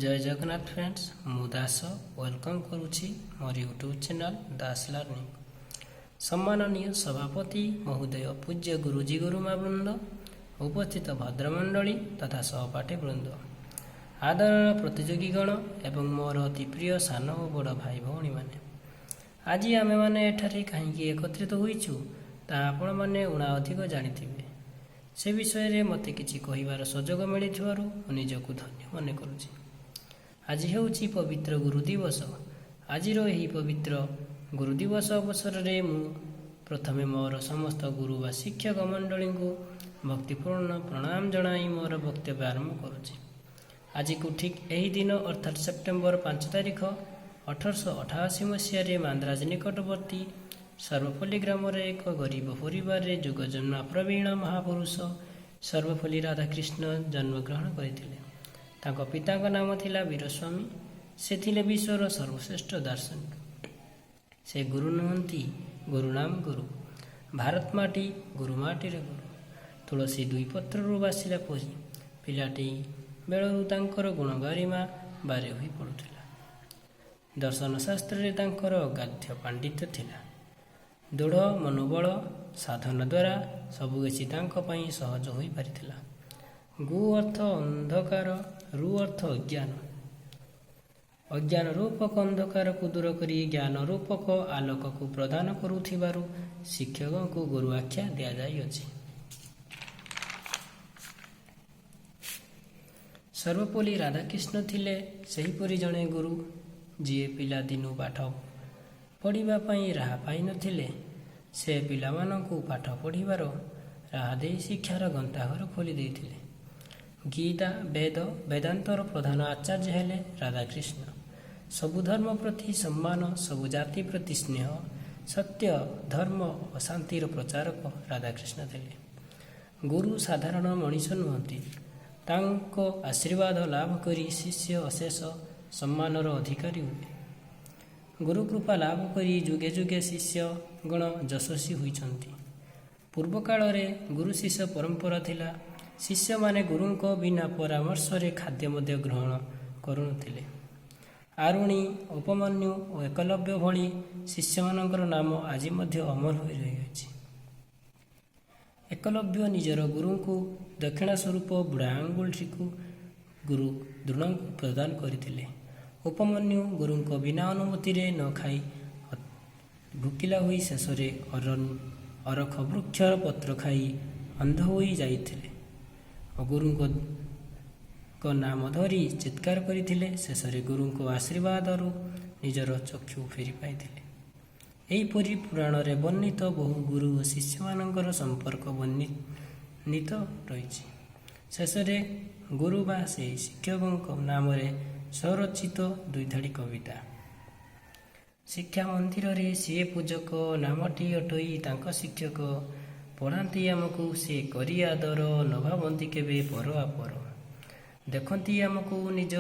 ଜୟ Jagannath friends, ମୁଁ Das welcome କରୁଛି ମୋର ୟୁଟ୍ୟୁବ୍ ଚ୍ୟାନେଲ୍ ଦାସ ଲର୍ଣ୍ଣିଂ। ସମ୍ମାନନୀୟ ସଭାପତି ମହୋଦୟ, ପୂଜ୍ୟ ଗୁରୁଜୀ ଗୁରୁମା ବୃନ୍ଦ, ଉପସ୍ଥିତ ଭଦ୍ରମଣ୍ଡଳୀ ତଥା ସହପାଠୀ ବୃନ୍ଦ, ଆଦରର ପ୍ରତିଯୋଗୀଗଣ ଏବଂ ମୋର ଅତି ପ୍ରିୟ ସାନ ଓ ବଡ଼ ଭାଇ ଭଉଣୀମାନେ, ଆଜି ଆମେମାନେ ଏଠାରେ କାହିଁକି ଏକତ୍ରିତ ହୋଇଛୁ, ତାହା ଆପଣମାନେ ଊଣା ଅଧିକ ଜାଣିଥିବେ। ସେ ବିଷୟରେ ମୋତେ କିଛି କହିବାର ସୁଯୋଗ ମିଳିଥିବାରୁ ମୁଁ ନିଜକୁ ଧନ୍ୟ ମନେ କରୁଛି। ଆଜି ହେଉଛି ପବିତ୍ର ଗୁରୁ ଦିବସ। ଆଜିର ଏହି ପବିତ୍ର ଗୁରୁ ଦିବସ ଅବସରରେ ମୁଁ ପ୍ରଥମେ ମୋର ସମସ୍ତ ଗୁରୁ ବା ଶିକ୍ଷକ ମଣ୍ଡଳୀଙ୍କୁ ଭକ୍ତିପୂର୍ଣ୍ଣ ପ୍ରଣାମ ଜଣାଇ ମୋର ବକ୍ତବ୍ୟ ଆରମ୍ଭ କରୁଛି। ଆଜିକୁ ଠିକ୍ ଏହି ଦିନ, ଅର୍ଥାତ୍ ସେପ୍ଟେମ୍ବର 5 ତାରିଖ, 1888 ମସିହାରେ ମାନ୍ଦ୍ରାଜ ନିକଟବର୍ତ୍ତୀ ସର୍ବପଲ୍ଲୀ ଗ୍ରାମରେ ଏକ ଗରିବ ପରିବାରରେ ଯୁଗଜନ୍ମା ପ୍ରବୀଣ ମହାପୁରୁଷ ସର୍ବପଲ୍ଲୀ ରାଧାକୃଷ୍ଣ ଜନ୍ମଗ୍ରହଣ କରିଥିଲେ। ତାଙ୍କ ପିତାଙ୍କ ନାମ ଥିଲା ବୀରସ୍ୱାମୀ। ସେ ଥିଲେ ବିଶ୍ୱର ସର୍ବଶ୍ରେଷ୍ଠ ଦାର୍ଶନିକ। ସେ ଗୁରୁ ନୁହନ୍ତି, ଗୁରୁ ନାମ ଗୁରୁ। ଭାରତ ମାଟି ଗୁରୁ ମାଟିର ଗୁରୁ। ତୁଳସୀ ଦୁଇ ପତ୍ରରୁ ବାସିଲା ପରି ପିଲାଟି ବେଳରୁ ତାଙ୍କର ଗୁଣଗାରିମା ବାରି ହୋଇ ପଡ଼ୁଥିଲା। ଦର୍ଶନ ଶାସ୍ତ୍ରରେ ତାଙ୍କର ଅଗାଧ ପାଣ୍ଡିତ୍ୟ ଥିଲା। ଦୃଢ଼ ମନୋବଳ, ସାଧନା ଦ୍ୱାରା ସବୁକିଛି ତାଙ୍କ ପାଇଁ ସହଜ ହୋଇପାରିଥିଲା। ଗୁ ଅର୍ଥ ଅନ୍ଧକାର, ରୁ ଅର୍ଥ ଅଜ୍ଞାନ। ଅଜ୍ଞାନ ରୂପକ ଅନ୍ଧକାରକୁ ଦୂର କରି ଜ୍ଞାନ ରୂପକ ଆଲୋକକୁ ପ୍ରଦାନ କରୁଥିବାରୁ ଶିକ୍ଷକଙ୍କୁ ଗୁରୁ ଆଖ୍ୟା ଦିଆଯାଇଅଛି। ସର୍ବପଲ୍ଲୀ ରାଧାକୃଷ୍ଣ ଥିଲେ ସେହିପରି ଜଣେ ଗୁରୁ, ଯିଏ ପିଲାଦିନୁ ପାଠ ପଢ଼ିବା ପାଇଁ ରାହା ପାଇନଥିଲେ। ସେ ପିଲାମାନଙ୍କୁ ପାଠ ପଢ଼ିବାର ରାହା ଦେଇ ଶିକ୍ଷାର ଗନ୍ତାଘର ଖୋଲି ଦେଇଥିଲେ। ଗୀତା, ବେଦ, ବେଦାନ୍ତର ପ୍ରଧାନ ଆଚାର୍ଯ୍ୟ ହେଲେ ରାଧାକୃଷ୍ଣ। ସବୁ ଧର୍ମ ପ୍ରତି ସମ୍ମାନ, ସବୁ ଜାତି ପ୍ରତି ସ୍ନେହ, ସତ୍ୟ, ଧର୍ମ ଓ ଶାନ୍ତିର ପ୍ରଚାରକ ରାଧାକୃଷ୍ଣ ଥିଲେ। ଗୁରୁ ସାଧାରଣ ମଣିଷ ନୁହନ୍ତି। ତାଙ୍କ ଆଶୀର୍ବାଦ ଲାଭ କରି ଶିଷ୍ୟ ଅଶେଷ ସମ୍ମାନର ଅଧିକାରୀ ହୁଏ। ଗୁରୁକୃପା ଲାଭ କରି ଯୁଗେ ଯୁଗେ ଶିଷ୍ୟଗଣ ଯଶସ୍ୱୀ ହୋଇଛନ୍ତି। ପୂର୍ବକାଳରେ ଗୁରୁ ଶିଷ୍ୟ ପରମ୍ପରା ଥିଲା। ଶିଷ୍ୟମାନେ ଗୁରୁଙ୍କ ବିନା ପରାମର୍ଶରେ ଖାଦ୍ୟ ମଧ୍ୟ ଗ୍ରହଣ କରୁନଥିଲେ। ଆରୁଣି, ଉପମନ୍ୟୁ ଓ ଏକଲବ୍ୟ ଭଳି ଶିଷ୍ୟମାନଙ୍କର ନାମ ଆଜି ମଧ୍ୟ ଅମର ହୋଇ ରହିଅଛି। ଏକଲବ୍ୟ ନିଜର ଗୁରୁଙ୍କୁ ଦକ୍ଷିଣା ସ୍ୱରୂପ ବୁଢ଼ା ଆଙ୍ଗୁଳିଟିକୁ ଗୁରୁ ଦ୍ରୋଣଙ୍କୁ ପ୍ରଦାନ କରିଥିଲେ। ଉପମନ୍ୟୁ ଗୁରୁଙ୍କ ବିନା ଅନୁମତିରେ ନ ଖାଇ ଭୋକିଲା ହୋଇ ଶେଷରେ ଅରଖ ବୃକ୍ଷର ପତ୍ର ଖାଇ ଅନ୍ଧ ହୋଇ ଯାଇଥିଲେ ଓ ଗୁରୁଙ୍କ ନାମ ଧରି ଚିତ୍କାର କରିଥିଲେ। ଶେଷରେ ଗୁରୁଙ୍କ ଆଶୀର୍ବାଦରୁ ନିଜର ଚକ୍ଷୁ ଫେରି ପାଇଥିଲେ। ଏହିପରି ପୁରାଣରେ ବର୍ଣ୍ଣିତ ବହୁ ଗୁରୁ ଓ ଶିଷ୍ୟମାନଙ୍କର ସମ୍ପର୍କ ବର୍ଣ୍ଣିତ ରହିଛି। ଶେଷରେ ଗୁରୁ ବା ସେହି ଶିକ୍ଷକଙ୍କ ନାମରେ ସ୍ୱରଚିତ ଦୁଇଧାଡ଼ି କବିତା। ଶିକ୍ଷା ମନ୍ଦିରରେ ସିଏ ପୂଜକ, ନାମଟି ଅଟଇ ତାଙ୍କ ଶିକ୍ଷକ। ପଢ଼ାନ୍ତି ଆମକୁ ସେ କରି ଆଦର, ନ ଭାବନ୍ତି କେବେ ପର ଆପର। ଦେଖନ୍ତି ଆମକୁ ନିଜ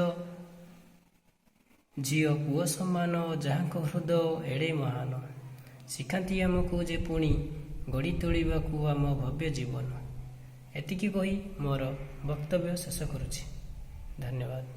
ଝିଅ ପୁଅ ସମାନ, ଯାହାଙ୍କ ହୃଦୟ ଏଡ଼େ ମହାନ। ଶିଖାନ୍ତି ଆମକୁ ଯେ ପୁଣି ଗଢ଼ି ତୋଳିବାକୁ ଆମ ଭବ୍ୟ ଜୀବନ। ଏତିକି କହି ମୋର ବକ୍ତବ୍ୟ ଶେଷ କରୁଛି। ଧନ୍ୟବାଦ।